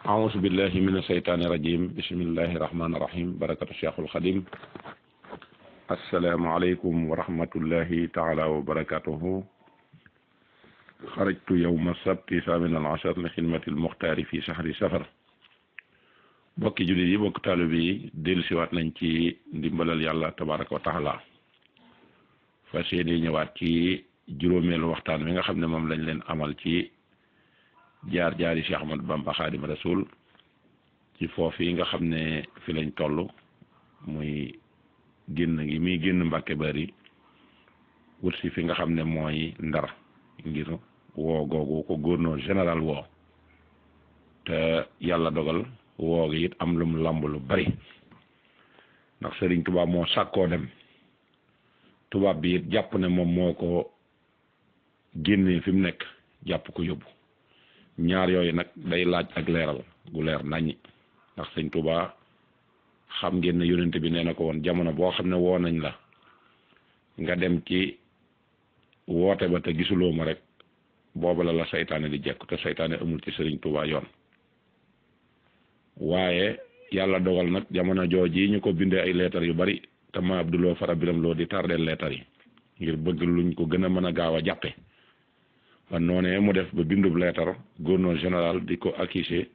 أعوذ بالله من الشيطان الرجيم بسم الله الرحمن الرحيم بركة الشيخ الخديم السلام عليكم ورحمة الله تعالى وبركاته خرجت يوم السبت 18 لخدمة المختار في شهر سفر bokki jullit yi bokk taalibe yi dellusiwaat nañ ci ndimbalal yàlla tabaraka wa taala fas yéene ñëwaat ci juróomeelu waxtaan wi nga xam ne moom lañ leen amal ci jaar-jaari Cheikh Ahmadou Bamba Khadim Rasoul ci foofu yi nga xam ne fi lañ toll muy génn gi muy génn Mbàkke Bari wut si fi nga xam ne mooy Ndar ngir woo googu ko gouverneur général woo te yàlla dogal woo gi it am lu mu lamb lu bari ndax Sëriñ Tuubaa moo sàkkoo dem tubaab bi it jàpp ne moom moo ko génnee fi mu nekk jàpp ko yóbbu ñaar yooyu nag day laaj ak leeral gu leer naññi ndax Sëriñ Tuubaa xam ngeen ne yonent bi nee na ko woon jamono boo xam ne woo nañ la nga dem ci woote ba te gisuloo ma rek booba la seytaane di jekku te seytaane amul ci Sëriñ Tuubaa yoon waaye yàlla dogal nag jamono jooji ñu ko bindee ay leetar yu bari te ma Abdouloo Fara Biram Loo di tardeel leetar yi ngir bëgg luñ ko gën a mën a gaaw a jàppe ba noonee mu def ba bindub leetar gouverneur général di ko accusé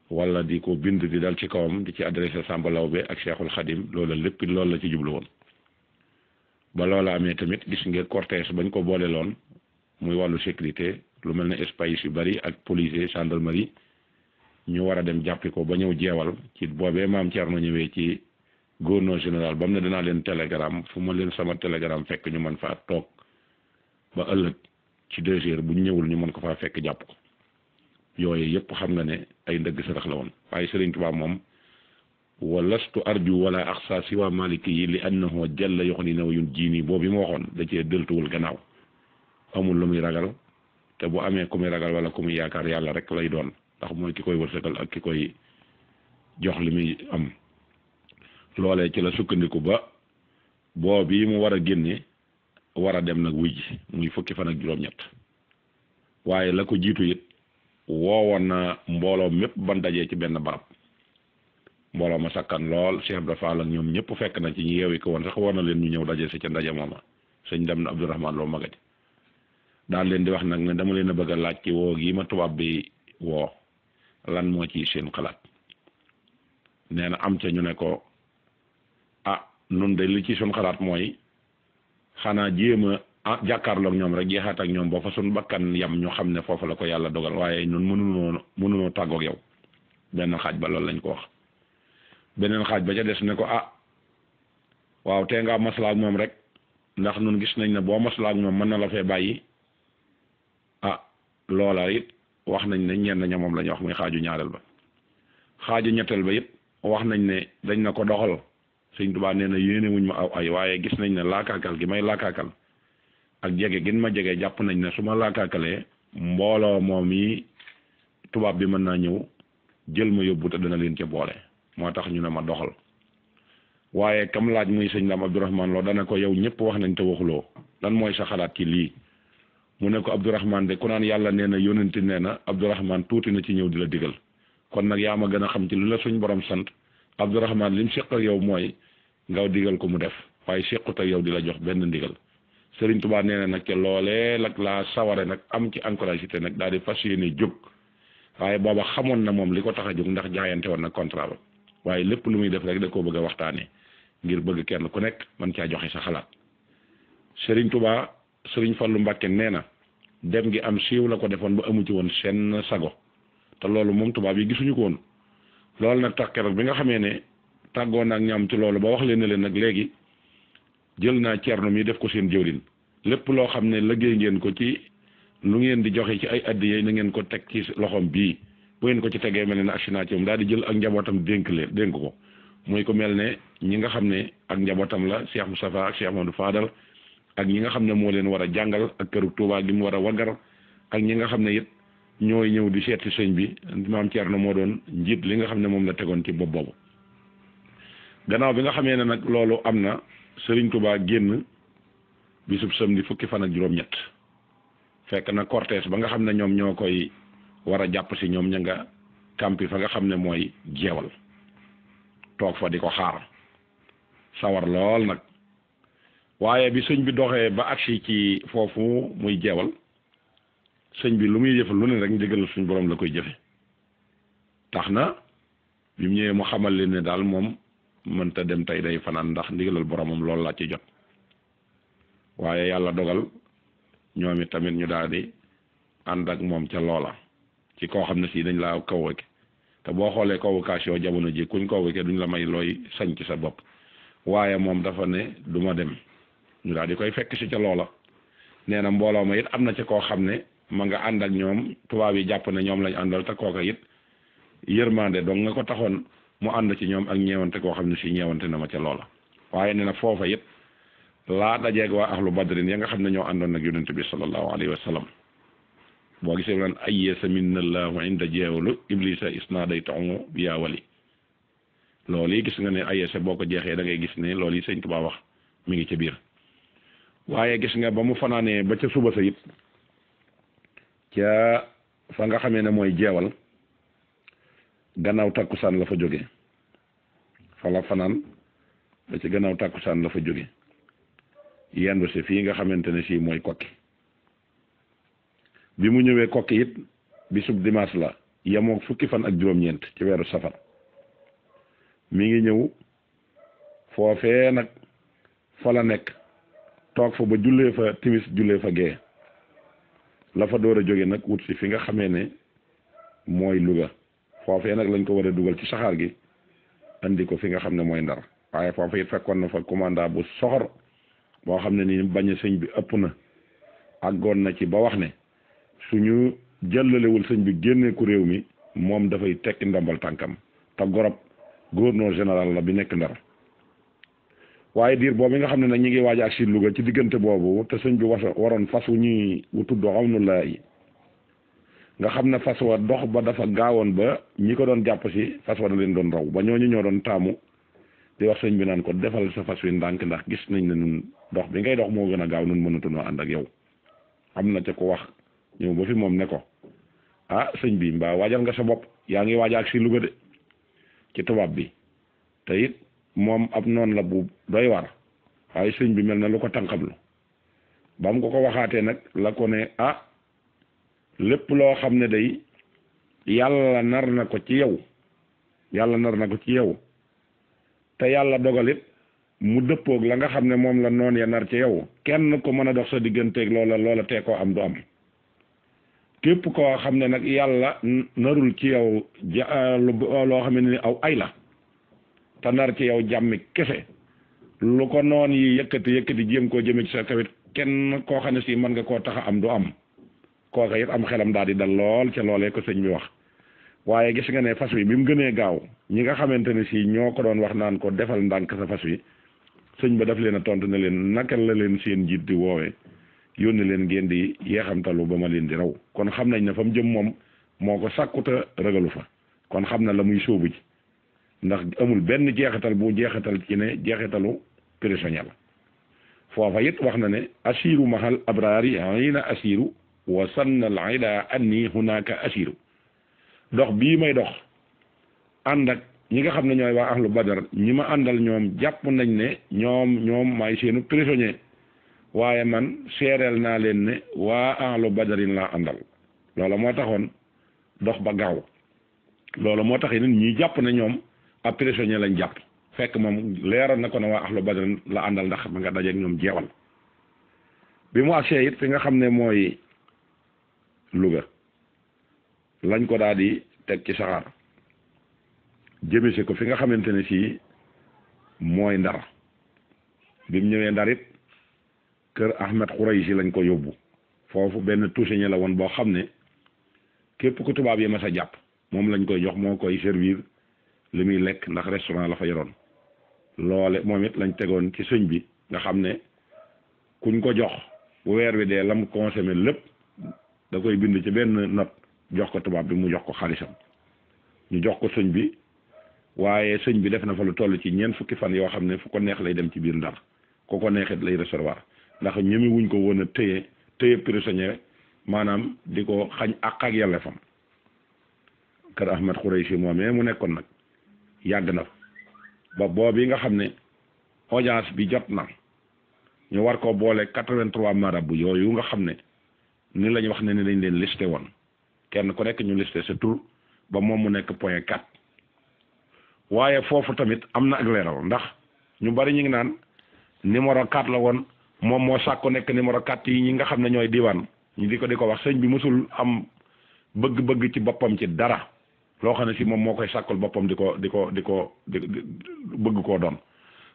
wala di ko bind di dal ci kawam di ci adressé Samba Lawbe ak Cheikhul Khadim loola lépp loolu la ci jublu woon ba loola amee tamit gis ngeen cortège bañ ko boole loon muy wàllu sécurité lu mel ne espace yu bari ak police gendarmerie ñu war a dem jàppi ko ba ñëw jeewal ci boobee maam Thierno ñëwee ci gouverneur général ba mu ne dinaa leen télégramme fu ma leen sama télégramme fekk ñu mën faa toog ba ëllëg ci 2 heures bu ñu ñëwul ñu mën ko faa fekk jàpp ko yooyu yëpp xam nga ne ay ndëgg sërëx la woon waaye Sëriñ Tuubaa moom walastu arju wala axsa siwa maliki yi li annahu jalla yoxni naw yun jiini boobu yi ma waxoon da cee dëltuwul gannaaw amul lu muy ragal te bu amee ku muy ragal wala ku muy yaakaar yàlla rek lay doon ndax mooy ki koy wërsëgal ak ki koy jox li muy am loolee ci la sukkandiku ba boobu yi mu war a génne war a dem nag wuy ji muy fukki fan ak juróom-ñett waaye la ko jiitu it woowoon na mbooloo mépp ban dajee ci benn barab mbooloo ma sakkan lool Cheikh Ibra Fall ak ñoom ñëpp fekk na ci ñu yeewi ko woon sax war na leen ñu ñëw daje si ca ndaje mooma sëñ dem na Abdourahman Loo magati daal leen di wax nag ne dama leen a bëgg a laaj ci woo gi ma tubaab bi woo lan moo ci seen xalaat nee na am ca ñu ne ko nun de li ci suñ xalaat mooy xanaa jéem a jàkkaarloog ñoom rek jeexaat ak ñoom ba fa suñ bakkan yam ñu xam ne foofu la ko yàlla dogal waaye ñun mënunoo tàggoog yow benn xaaj ba loolu lañ ko wax beneen xaaj ba ca des ne ko waaw tee ngaa maslaa ak moom rek ndax nun gis nañ ne boo maslaa ak moom mën na la fee bàyyi loola it wax nañ ne ñenn ña moom la ñu wax muy xaaju ñaareel ba xaaju ñetteel ba it wax nañ ne dañ na ko doxal Sëñ Tuubaa nee na yéene wuñ ma aw ay waaye gis nañ ne laakaakal gi may laakaakal ak jege gin ma jege jàpp nañ ne su ma laakaakalee mbooloo moom yi tubaab bi mën naa ñëw jël ma yóbbu te dana leen ca boole moo tax ñu ne ma doxal waaye kam laaj muy sëñ Dame Abdourahman Lo dana ko yow ñëpp wax nañ te waxuloo lan mooy sa xalaat ci lii mu ne ko Abdourahman de ku naan yàlla nee na yónenti nee na Abdourahman tuuti na ci ñëw di la digal kon nag yaa ma gën a xam ci lu la suñ borom sant Abdourahman li mu seq ak yow mooy ngaw digal ko mu def waaye sequt ak yow di la jox benn ndigal Sëriñ Tuubaa nee na nag ca loolee nag laa saware nag am ci encouragé nag daal di fas yéene jóg waaye booba xamoon na moom li ko tax a jóg ndax jaayante woon nag contrat ba waaye lépp lu muy def rek da koo bëgg a waxtaanee ngir bëgg kenn ku nekk mën caa joxe sa xalaat Sëriñ Tuubaa Sëriñ Fallu Mbàkke nee na dem gi am siiw la ko defoon ba amu ci woon seen sago te loolu moom tubaab yi gisuñu ko woon loolu nag tax keroog bi nga xamee ne tàggoon na ak ñoom ci loolu ba wax leen ne leen nag léegi jël naa Ceerno mi def ko seen jëwriñ lépp loo xam ne liggéey ngeen ko ci lu ngeen di joxe ci ay addiya na ngeen ko teg ci loxoom bii bu ngeen ko ci tegee mel ne accident ci moom daal di jël ak njabootam dénk ko muy ko mel ne ñi nga xam ne ak njabootam la Cheikh Moustapha ak Cheikh Amadou Fadal ak ñi nga xam ne moo leen war a jàngal ak këru Tuubaa gi mu war a waggar ak ñi nga xam ne it ñooy ñëw di seeti sëñ bi maam Thierno moo doon njiit li nga xam ne moom la tegoon ci bopp boobu gannaaw bi nga xamee ne nag loolu am na Sëriñ Tuubaa génn bisub samedi fukki fan ak juróom-ñett fekk na cortège ba nga xam ne ñoom ñoo koy war a jàpp si ñoom ña nga campi fa nga xam ne mooy jeewal toog fa di ko xaar sawar lool nag waaye bi sëñ bi doxee ba agsi ci foofu muy jeewal sëñ bi lu muy jëfe lu ne rek ndigal suñ borom la koy jëfe tax na bi mu ñëwee mu xamal leen ne daal moom mënta dem tey day fanaan ndax ndigalal boromam loolu laa ci jot waaye yàlla dogal ñoom it tamit ñu daal di ànd ak moom ca loola ci koo xam ne si dañ laa convoqué te boo xoolee convocation jamono ji kuñ convoqué duñ la may looy sañ ci sa bopp waaye moom dafa ne du ma dem ñu daal di koy fekk si ca loola nee na mbooloo ma it am na ca koo xam ne ma nga ànd ak ñoom tubaab yi jàpp ne ñoom lañ àndal te kooka it yërmande donc nga ko taxoon mu ànd ci ñoom ak ñeewante koo xam ne si ñeewante na ma ca loola waaye nee na foofa it laa dajeeg waa ahlu badrin ya nga xam ne ñoo àndoon nag yonent bi sallallahu alayhi wa sallam boo gisee naan ayyesa minnallahu inda jeewalu iblisa isnaday taxu bi yaa wali loolu yi gis nga ne ayyesa boo ko jeexee da ngay gis ne loolu yi sëñ Tuubaa wax mi ngi ci biir waaye gis nga ba mu fanaanee ba ca suba sa it ca fa nga xamee ne mooy jeewal gannaaw takkusaan la fa jóge fa la fanaan ba ci gannaaw takkusaan la fa jóge yendu si fii nga xamante ne sii mooy kokki bi mu ñëwee kokki it bisub dimanche la yemoo fukki fan ak juróom-ñeent ci weeru safar mi ngi ñëw foofee nag fa la nekk toog fa ba jullee fa timis jullee fa gee la fa door a jóge nag wut si fi nga xamee ne mooy Louga foofee nag lañ ko war a dugal ci saxaar gi andi ko fi nga xam ne mooy Ndar waaye foofu it fekkoon na fa commandant bu soxor boo xam ne ni bañ sëñ bi ëpp na àggoon na ci ba wax ne suñu jëllalewul sëñ bi génnee ku réew mi moom dafay tekki ndombal tànkam te gorob gouverneur général la bi nekk Ndar waaye diir boobu nga xam ne nag ñi ngi waaj ak si Louga ci diggante boobu te sëñ bi waroon fas wu ñuy wu tudd xawnu laay nga xam ne fas wa dox ba dafa gaawoon ba ñi ko doon jàpp si fas wa da leen doon raw ba ñooñu ñoo doon taamu di wax sëñ bi naan ko defal sa fas wi ndànk ndax gis nañ ne nun dox bi ngay dox moo gën a gaaw nun mënatunoo ànd ak yow am na ca ko wax ñëw ba fi moom ne ko ah sëñ bi mbaa waajal nga sa bopp yaa ngi waaj ak si Louga de ci tubaab bi te it moom ab noonu la bu doy war waaye sëñ bi mel na lu ko tànqablu ba mu ko waxaatee nag la ko ne ah lépp loo xam ne day yàlla nar na ko ci yow te yàlla dogalit mu dëppoog la nga xam ne moom la noon ya nar ci yow kenn ko mën a dox sa digganteeg loola tee koo am du am képp koo xam ne nag yàlla narul ci yow loo xam ne ni aw ay la te nar ci yow jàmmi kese lu ko noon yi yëkkati jéem koo jëme ci sa kawit kenn koo xam ne si mën nga koo tax a am du am kooka it am xelam daal di dal lool ca loolee ko sëñ bi wax waaye gis nga ne fas wi bi mu gënee gaaw ñi nga xamante ne si ñoo ko doon wax naan ko defal ndànk sa fas wi sëñ ba daf leen a tontu ne leen naka la leen seen njiit di woowee yónni leen ngeen di yeexamtalu ba ma leen di raw kon xam nañ ne fa mu jëm moom moo ko sàkkuta ragalu fa kon xam na la muy sóobu ji ndax amul benn jeexital bu jeexital ci ne jeexitalu prisonnier la foofa it wax na ne asiru mahal abrari ayna asiru wa sanna al ida anni hunaka asiru dox bii may dox ànd ak ñi nga xam ne ñooy waa ahlu badar ñi ma àndal ñoom jàpp nañ ne ñoom maay seenu prisonnier waaye man seereel naa leen ne waa ahlu badarin laa àndal loola moo taxoon dox ba gaaw loola moo tax nit ñi jàpp ne ñoom ab prisonnier lañ jàpp fekk moom leeroon na ko ne waa ahlu badarin la àndal ndax ma nga dajeek ñoom jeewal bi mu agsee it fi nga xam ne mooy Louga lañ ko daal di teg ci saxaar jëmese ko fi nga xamante ne si mooy Ndar bi mu ñëwee Ndar it kër Ahmed Khouraysi lañ ko yóbbu foofu benn toucheñe la woon boo xam ne képp ku tubaab yi mas a jàpp moom lañ koy jox moo koy servir li muy lekk ndax restaurant la fa yoroon loole moom it lañ tegoon ci sëñ bi nga xam ne kuñ ko jox bu weer wi dee lam consommé lépp da koy bind ci benn note jox ko tubaab bi mu jox ko xaalisam ñu jox ko sëñ bi waaye sëñ bi def na fa lu toll ci ñeent fukki fan yoo xam ne fu ko neex lay dem ci biir Ndar ku ko neexit lay recevoir ndax ñemi wuñ ko woon a téye prisonnier maanaam di ko xañ ak yelleefam kër Ahmed Khoureychi moomee mu nekkoon nag yàgg na ba boobu nga xam ne audience bi jot na ñu war ko boole 83 marabu yooyu nga xam ne ni lañu wax ne ni dañ leen listé woon kenn ku nekk ñu listé sa tur ba moom mu nekk point 4 waaye foofu tamit am na ak leeral ndax ñu bari ñu ngi naan numéro 4 la woon moom moo sàkku nekk numéro 4 yi ñi nga xam ne ñooy diwaan ñu di ko wax sëñ bi mësul am bëgg-bëgg ci boppam ci dara loo xam ne si moom moo koy sàkkul boppam di ko bëgg koo doon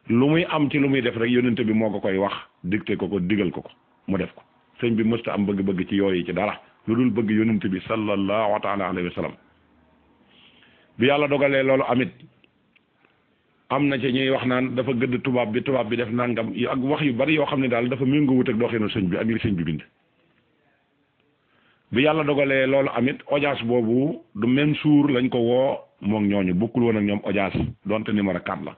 lu muy am ci lu muy def rek yónnente bi moo ko koy wax dicté ko digal ko mu def ko sëñ bi mësta am bëgg-bëgg ci yooyu ci dara lu dul bëgg yónnente bi sallallahu taala alayhi wa sallam bi yàlla dogalee loolu amit am na ci ñuy wax naan dafa gëdd tubaab bi def nangam ak wax yu bari yoo xam ne daal dafa méngoowut ak doxinu sëñ bi ak li sëñ bi bind bi yàlla dogalee loolu amit audience boobu du même jour lañ ko woo moom ñooñu bokkul woon ak ñoom audience donte numéro 4 la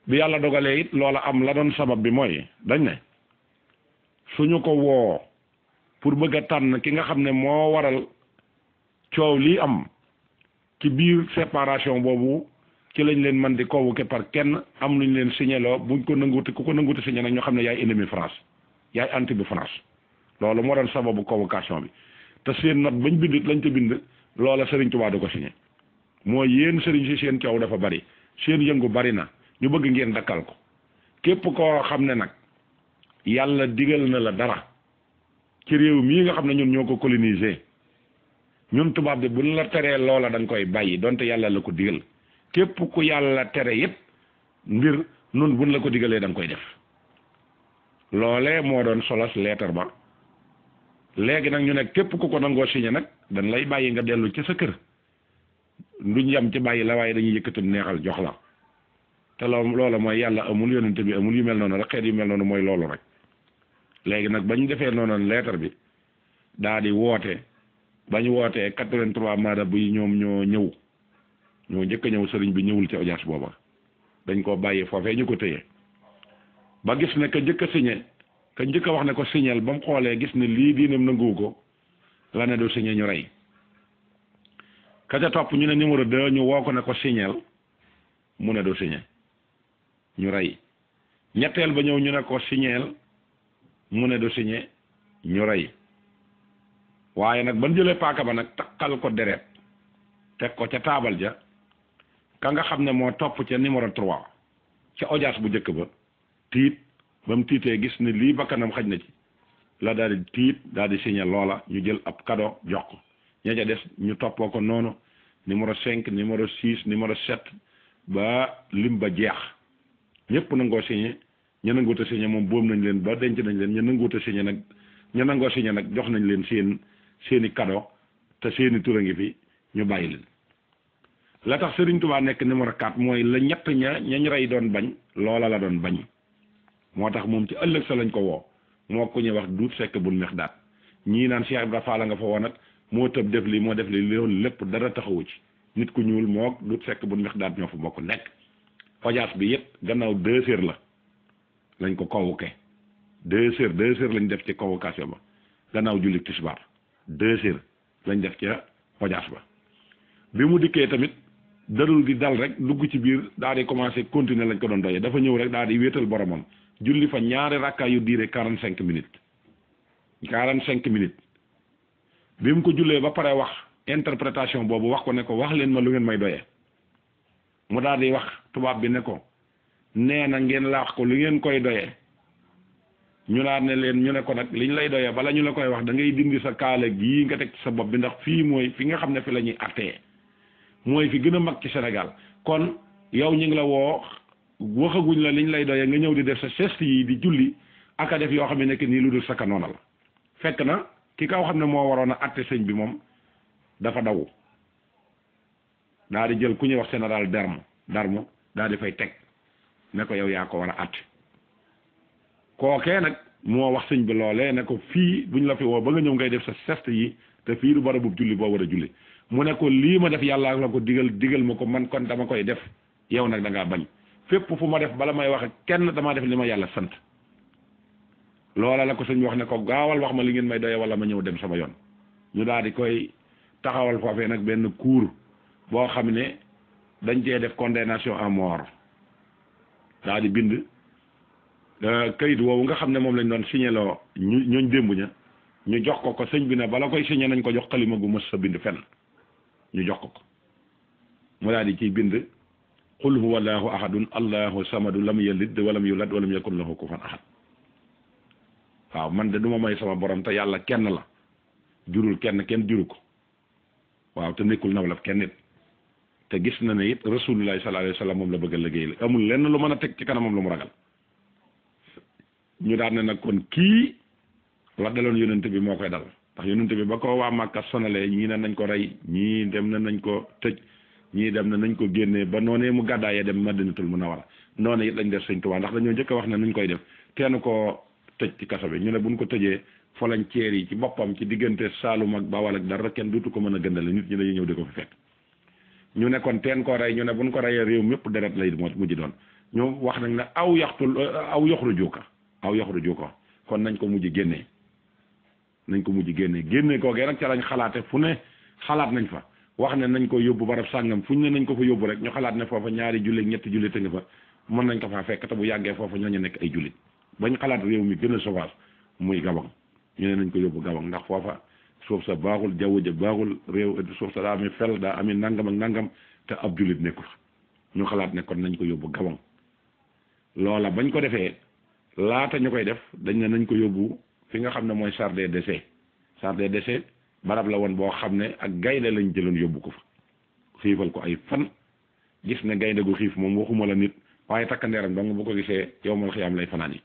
bi yàlla dogalee it loola am la doon sabab bi mooy dañ ne suñu ko woo pour bëgg a tànn ki nga xam ne moo waral coow lii am ci biir séparation boobu ci lañ leen man di convoquer par kenn am luñ leen signéloo buñ ko nanguuti ku ko nanguuti signé nag ñoo xam ne yaay ennemi France yaay anti bu France loolu moo doon sababu convocation bi te seen note bañ bindit lañ ca bind loola Serigne Touba da ko signé mooy yéen Serigne si seen coow dafa bari seen yëngu bari na ñu bëgg ngeen dakkal ko képp koo xam ne nag yàlla digal na la dara ci réew mii nga xam ne ñun ñoo ko colonisé ñun tubaab bi buñ la teree loola da nga koy bàyyi donte yàlla la ko digal képp ku yàlla tere yépp mbir nun buñ la ko digalee da nga koy def loolee moo doon solos leetar ba léegi nag ñu ne képp ku ko nangoo signé nag dañ lay bàyyi nga dellu ci sa kër duñ yam ci bàyyi la waaye dañuy yëkkatam neexal jox la te loola mooy yàlla amul yonente bi amul yu mel noonu rek xeet yu mel noonu mooy loolu rek léegi nag bañ defee noonu leetar bi daa di woote bañ wootee 83 marabout yi ñoom ñoo njëkk a ñëw sëriñ bi ñëwul ci audience booba dañ koo bàyyi foofee ñu ko téye ba gis ne ka njëkk a signé ka njëkk a wax ne ko signal ba mu xoolee gis ne lii diinam nanguwu ko la ne du signé ñu rey ka ca topp ñu ne numéro 2 ñu woo ko ne ko signal mu ne du signé ñu rey ñetteel ba ñëw ñu ne ko signal mu ne du signé ñu rey waaye nag ban jëlee paaka ba nag takkal ko deret teg ko ca taabal ja ka nga xam ne moo topp ca numéro 3 ca audience bu njëkk ba tiit ba mu tiitee gis ne lii bakkanam xaj na ci la daal di tiit daal di signé loola ñu jël ab cadeau jox ko ña ca des ñu toppoo ko noonu numéro 5 numéro 6 numéro 7 ba lim ba jeex ñëpp nangoo signé ña nanguut a signé moom boom nañ leen ba denc nañ leen ña nanguut a signé nag ña nangoo signé nag jox nañ leen seeni cadeau te seeni tur a ngi fi ñu bàyyi leen la tax Serigne Touba nekk numéro 4 mooy la ñett ñañ rey doon bañ loola la doon bañ moo tax moom ci ëllëg sa lañ ko woo moo ko ñuy wax duut sekk bul meex daat ñii naan Cheikh Ibra Fall nga fa woon ak moo tëb def lii moo def lii loolu lépp dara taxawu ci nit ku ñuul moo duut sekk bul meex daat ñoo fa bokk nekk audience bi yëpp gannaaw 2 heures la lañ ko convoqué 2 heures lañ def ci convocation ba gannaaw julli tisbaar 2 heures lañ def ca audience ba bi mu dikkee tamit darul di dal rek dugg ci biir daal di commencé continuer lañ ko doon doyee dafa ñëw rek daal di wéetal boromam julli fa ñaari rakkaa yu diire 45 minutes bi mu ko jullee ba pare wax interprétation boobu wax ko ne ko wax leen ma lu ngeen may doyee mu daal di wax tubaab bi ne ko nee na ngeen la wax ko lu ngeen koy doyee ñu naan ne leen ñu ne ko nag liñ lay doyee bala ñu la koy wax da ngay dindi sa kaala gii nga teg sa bopp bi ndax fii mooy fi nga xam ne fi la ñuy attee mooy fi gën a mag ci Sénégal kon yow ñu ngi la woo waxaguñ la liñ lay doyee nga ñëw di def sa geste yi di julli ak a def yoo xam ne nekk nii lu dul sa kanoona la fekk na ki kaw xam ne moo waroon a atte sëñ bi moom dafa daw daa di jël ku ñuy wax général Darmo daa di fay teg ne ko yow yaa ko war a atte kookee nag moo wax sëñ bi loolee ne ko fii buñ la fi woo ba nga ñëw ngay def sa geste yi te fii du barabu julli boo war a julli mu ne ko lii ma def yàlla la ko digal ma ko man kon dama koy def yow nag da ngaa bañ fépp fu ma def bala may wax kenn damaa def li ma yàlla sant loola la ko sëñ wax ne ko gaawal wax ma li ngeen may doye wala ma ñëw dem sama yoon ñu daal di koy taxawal foofee nag benn cour boo xam ne dañ cee def condamnation à mort daa di bind kayit woowu nga xam ne moom lañ doon signéloo ñooñ démb ña ñu jox ko sëñ bi ne bala koy signé nañ ko jox xalima gu mës sa bind fenn ñu jox ko mu daal di ciy bind qul huwa allahu ahadun allahu samadu lam yalid walam yulad walam yakun lahu kufuwan ahad waaw man de duma may sama borom te yàlla kenn la jurul kenn juru ko waaw te nekkul nawlaf kenn nit te gis na ne it rasulullahi sallallahu alayhi wa sallam moom la bëgg a liggéey la amul lenn lu mën a teg ci kanamam lu mu ragal ñu daan ne nag kon kii la daloon yonent bi moo koy dal ndax yonent bi ba ko waa Màkka sonalee ñii ne nañ ko rey ñii dem na nañ ko tëj ñii dem na nañ ko génnee ba noonee mu gàddaayee dem Madinatul Munawwara noonu it lañ def Sëñ Tuubaa ndax dañoo njëkk a wax ne nuñ koy def teenu ko tëj ci kaso bi ñu ne buñ ko tëjee folañceer yi ci boppam ci diggante Saalum ak Bawal ak dara kenn duutu ko mën a gëndale nit ñi dañuy ñëw di ko fi fekk ñu ne kon teen ko rey ñu ne buñ ko reyee réew mépp deret lay mujj doon ñu wax nañ ne aw yoxru juuka kon nañ ko mujj génnee génne koogee nag ca lañ xalaate fu ne xalaat nañ fa wax ne nañ ko yóbbu barab sàngam fu ñu ne nañ ko fa yóbbu rek ñu xalaat ne foofa ñaari jullit ñetti jullit a nga fa mën nañ ko faa fekk te bu yàggee foofa ñooñu nekk ay jullit bañ xalaat réew mi gën a sauvage muy Gabon ñu ne nañ ko yóbbu Gabon ndax foofa suuf sa baaxul jaww ja baaxul réew suuf sa daa ami fel daa ami nangam ak nangam te ab jullit nekkul ñu xalaat ne kon nañ ko yóbbu Gabon loola bañ ko defee laata ñu koy def dañ ne nañ ko yóbbu fi nga xam ne mooy Sardin des Déchets barab la woon boo xam ne ak gaynde lañ jëloon yóbbu ko fa xiifal ko ay fan gis ne gaynde gu xiif moom waxuma la nit waaye takkandeeram dong bu ko gisee yow mal xiyaam lay fanaan yi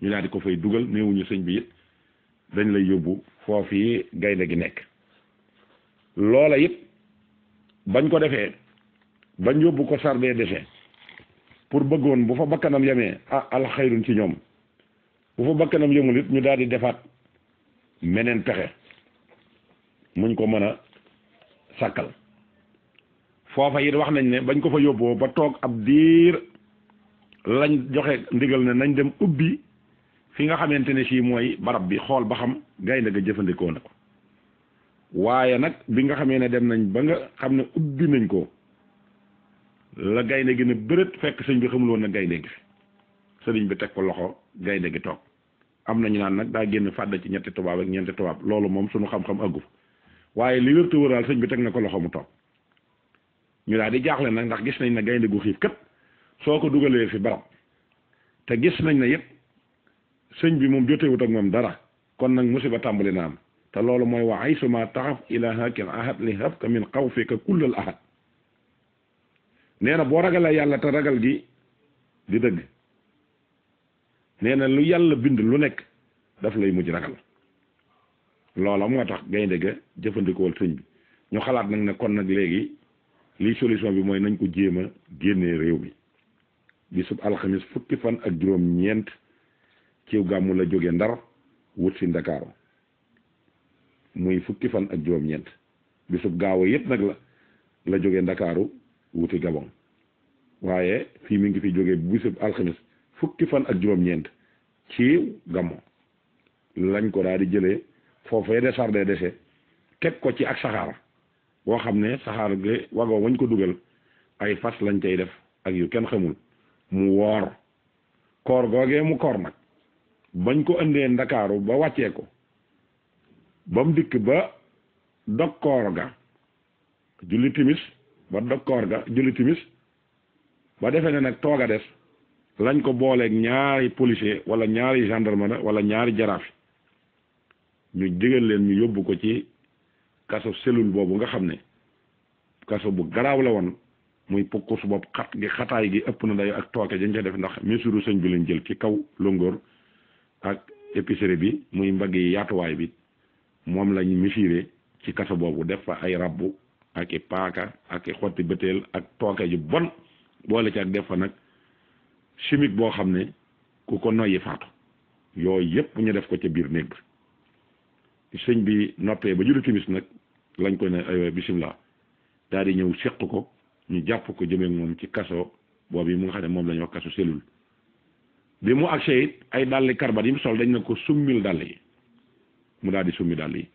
ñu daal di ko fay dugal néewuñu sëñ bi it dañ lay yóbbu foofii gaynde gi nekk loola it bañ ko defee bañ yóbbu ko Sardin des Déchets pour bëggoon bu fa bakkanam yemee alxayrun ci ñoom bu fa bakkanam yemul it ñu daal di defaat meneen pexe muñ ko mën a sàkkal foofa it wax nañ ne bañ ko fa yóbboo ba toog ab diir lañ joxe ndigal ne nañ dem ubbi fi nga xamante ne sii mooy barab bi xool ba xam gaynde ga jëfandikoo na ko waaye nag bi nga xamee ne dem nañ ba nga xam ne ubbi nañ ko la gaynde gi ne bërët fekk sëñ bi xamul woon na gaynde gi fi sëriñ bi teg ko loxo gaynde gi toog am nañu naan nag daa génn fàdd ci ñetti tubaab ak ñeenti tubaab loolu moom suñu xam-xam ëggu waaye li wér te wëraal sëñ bi teg na ko loxo mu toog ñu daal di jaaxle nag ndax gis nañ ne gaynde gu xiif kat soo ko dugalee fi barab te gis nañ ne yëpp sëñ bi moom jotewut ak moom dara kon nag musiba tàmbali na am te loolu mooy wa aysuma taxaf ilahakil ahad li habka min xawfika kullal ahad nee na boo ragalee yàlla te ragal gi di dëgg nee na lu yàlla bind lu nekk daf lay mujj ragal loola moo tax gaynde ga jëfandikoowal sëñ bi ñu xalaat nag ne kon nag léegi lii solution bi mooy nañ ko jéem a génnee réew mi bisub alxamis fukki fan ak juróom-ñeent ciw gàmmu la jóge Ndar wut si Ndakaaru muy fukki fan ak juróom-ñeent bisub gaaw yëpp nag la jóge Ndakaaru wuti Gabon waaye fii mi ngi fi jóge bisub alxamis fukki fan ak juróom-ñeent ci gàmmu lañ ko daal di jëlee foofee de Sardin des Déchets teg ko ci ak saxaar boo xam ne saxaar gi wagoo wañ ko dugal ay fas lañ cay def ak yu kenn xamul mu woor koor googee mu koor nag bañ ko indee Ndakaaru ba wàccee ko ba mu dikk ba dog koor ga julli timis ba dog koor ga julli timis ba defee ne nag toog a des lañ ko booleeg ñaari policier wala ñaari gendarme wala ñaari jaraaf ñu digal leen ñu yóbbu ko ci kaso cellule boobu nga xam ne kaso bu garaaw la woon muy pukkus bopp xat gi xataay gi ëpp na dayo ak tooke dañ ca def ndax mesure sëñ bi lañ jël ci kaw longóor ak épicerie bi muy mbagg yi yaatuwaay bi moom lañ mesuré ci kaso boobu def fa ay rabbu ak i paaka ak i xotti bëteel ak tooke ju bon boole ci ak def fa nag chimique boo xam ne ku ko noyyi faatu yooyu yëpp ñu def ko ca biir néeg bi sëñ bi noppee ba julli timis nag lañ ko ne aywa bisimilah daal di ñëw seq ko ñu jàpp ko jëmee moom ci kaso boobu yi mu nga xam ne moom la ñuy wax kaso cellule bi mu agsee it ay dàlli karbat yi mu sol dañ ne ko summil dàll yi mu daal di summi dàll yi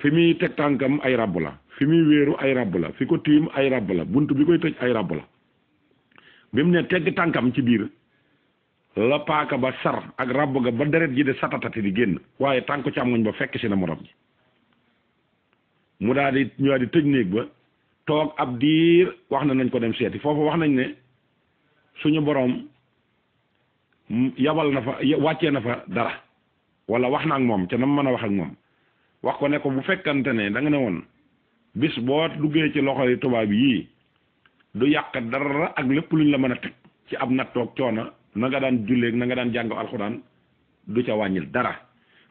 fi muy teg tànkam ay rabb la fi muy wéeru ay rabb la fi ko tiim ay rabb la bunt bi koy tëj ay rabb la bi mu ne tegg tànkam ci biir la paaka ba sar ak rabb ga ba deret ji de satatati di génn waaye tànku càmmoñ ba fekk si na morom ji mu daal di ñu daal di tëj néeg ba toog ab diir wax na nañ ko dem seeti foofu wax nañ ne suñu boroom yabal na fa wàccee na fa dara wala wax na ak moom ca nam mën a wax ak moom wax ko ne ko bu fekkante ne da nga ne woon bis boo duggee ci loxoy tubaab yii du yàq dara ak lépp luñ la mën a teg ci ab nattoog coono na nga daan julleeg na nga daan jàng alxuraan du ca wàññil dara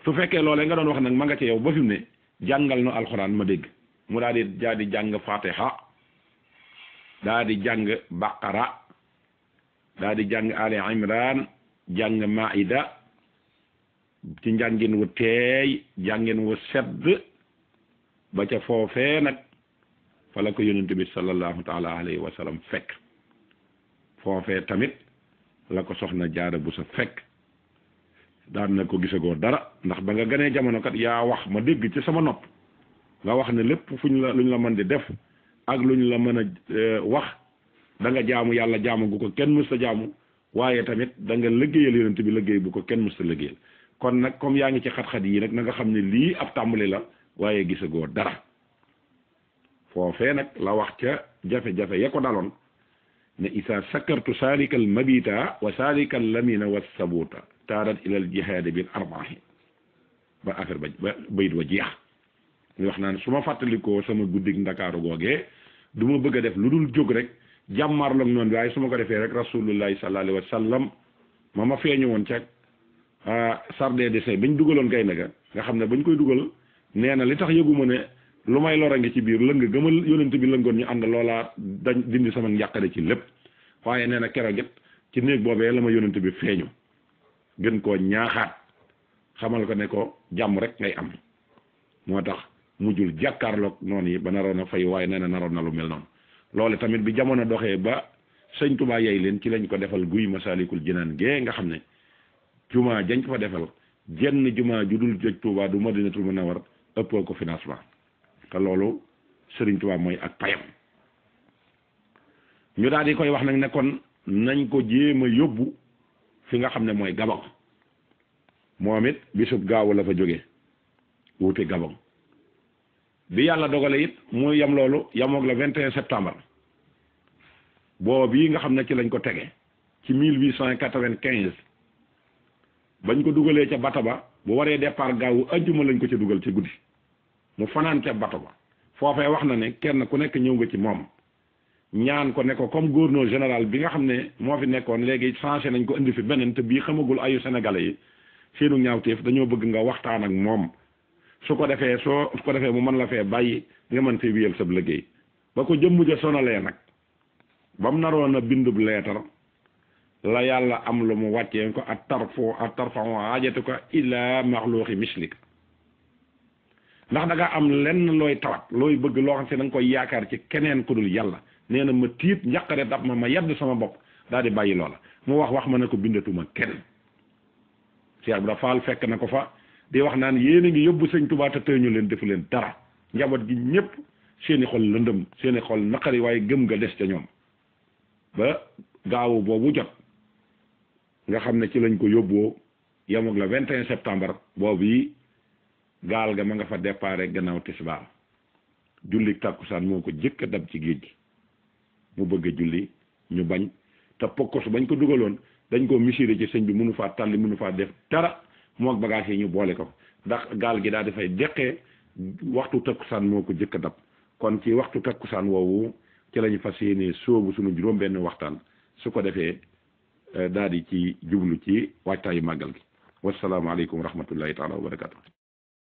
su fekkee loolee nga doon wax nag ma nga ca yow ba fi mu ne jàngal no alxuraan ma dégg mu daal di jàng fatiha daa di jàng baqara daa di jàng ali imran jàng maida ci njàngin wu teey jàngin wu sedd ba ca foofee nag fa la ko yonent bi sallallahu taala alayhi wa sallam fekk foofee tamit la ko soxna jaara bu sa fekk daan na ko gisagoo dara ndax ba nga gënee jamono kat yaa wax ma dégg ci sama nopp nga wax ne lépp luñ la mën di def ak luñ la mën a wax da nga jaamu yàlla jaamu gu ko kenn mës ta jaamu waaye tamit da nga liggéeyal yonent bi liggéey bu ko kenn mës ta liggéeyal kon nag comme yaa ngi ci xat-xat yi nag na nga xam ne lii ab tàmbali la waaye gisagoo dara foofee nag la wax ca jafe-jafe ya ko daloon ne isa sakartu salika al mabita wa salika al lamina wa sabuta taarat ila al jihaadi bil arbaahi ba affaire ba bayit wa jeex ñu wax naan su ma fàttalikoo sama guddig ndakaaru googee du ma bëgg a def lu dul jóg rek jàmmarloog noonu bi waaye su ma ko defee rek rasulullahi sallallahu alayhi wa sallam ma feeñu woon ca sarde dessin bañ dugaloon gaynde ga nga xam ne bañ koy dugal nee na li tax yëguma ne lu may lora ngi ci biir lëng gëmal yonent bi lëngoon ñu ànd loolaa dañ dindi sama njàqare ci lépp waaye nee na keroog it ci néeg boobee la ma yonent bi feeñu gën koo ñaaxaat xamal ko ne ko jàmm rek ngay am moo tax mujjul jàkkaarloog noonu yi ba naroon a fay waaye nee na naroon na lu mel noonu loolu tamit bi jamono doxee ba sëñ Tuubaa yey leen ci lañ ko defal guy Masaalikul Jinaan gee nga xam ne jumaa jañ ko fa defal jenn jumaa ju dul jëj Tuubaa du Madinatul Munawwar ëppoo ko financement te loolu Sëriñ Tuubaa mooy ak payam ñu daal di koy wax nag ne kon nañ ko jéem a yóbbu fi nga xam ne mooy Gabon moom it bisub gaawu la fa jóge wuute Gabon bi yàlla dogale it mu yam loolu yamoog la 21 septembre boobu bii nga xam ne ci lañ ko tege ci 1895 bañ ko dugalee ca bato ba bu waree départ gaawu ajjuma lañ ko ca dugal ci guddi mu fanaan ca bato ba foofee wax na ne kenn ku nekk ñëw nga ci moom ñaan ko ne ko comme gouverneur général bi nga xam ne moo fi nekkoon léegi changé nañ ko indi fi beneen te bii xamagul ayu sénégalais yi seenu ñaawteef dañoo bëgg nga waxtaan ak moom su ko defee mu mën la fee bàyyi nga mën fee wiyal sab liggéey ba ko jëmm ja sonalee nag ba mu naroon a bindub leetar la yàlla am lu mu wàccee ko at tarfa'u haajatuka ila maxluuqi mislik ndax da nga am lenn looy tawat looy bëgg loo xam si da nga koy yaakaar ci keneen ku dul yàlla nee na ma tiit njaqare dab ma yedd sama bopp daal di bàyyi loola mu wax ma ne ko bindatuma kenn Cheikh Ibra Fall fekk na ko fa di wax naan yéen a ngi yóbbu sëñ Tuubaa te tëñu leen defu leen dara njaboot gi ñëpp seeni xol lëndëm seeni xol naqari waaye gëm nga des ca ñoom ba gaawu boobu jot nga xam ne ci lañ ko yóbboo yemoog la 21 septembre boobu yi gaal ga ma nga fa déparé gannaaw tisbaar julli tàkkusaan moo ko jëkk a dab ci géej gi mu bëgg a julli ñu bañ te pokkos bañ ko dugaloon dañ ko misiré ci sëñ bi mënu faa tàlli mënu faa def dara moog bagage yi ñu boole ko ndax gaal gi daal dafay deqee waxtu takkusaan moo ko jëkk a dab kon ci waxtu takkusaan woowu ci lañu fas yéenee sóobu suñu juróom benn waxtaan su ko defee daal di ci jublu ci waajtaayu màggal gi wasalaamaaleykum wa rahmatullahi taala wa barakatu